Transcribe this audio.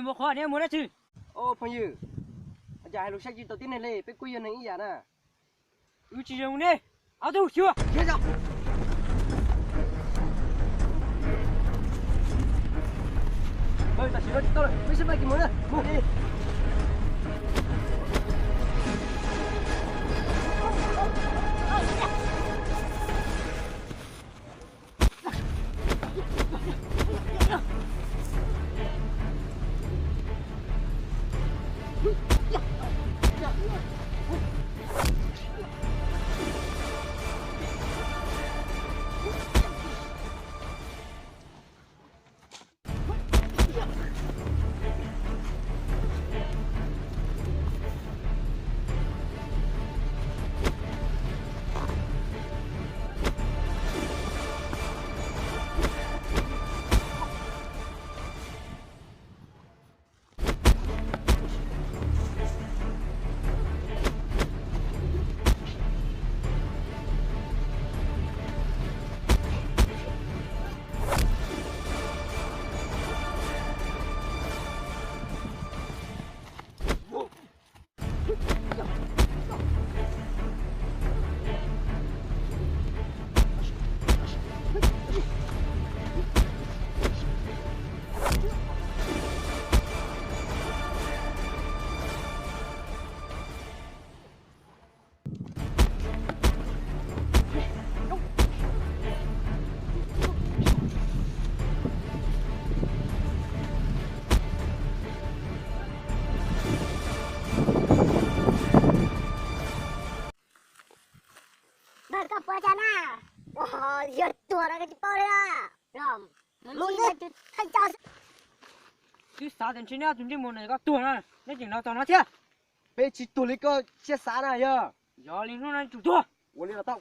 Qhov nej mus dab tsi? Phooj ywg, cas hais lus saib tsis taus tib neeg li, peb kuj yog neeg ib yam na. Wb tsis zoo nej, ob tug xyuas. Tam sim no tsis tau lawm, peb sib pab kis mus na, mus. Npawg, koj puas tsav na? Yog tuag no koj tsis paub li. Lub neej twb xav tias ntshe neb tus ntsej muag no koj tuag na, neb tseem los txog no thiab. Peb tsis tuag li koj siab xav na yog. Yog li hnub no tsum tuag. Ua li los tau.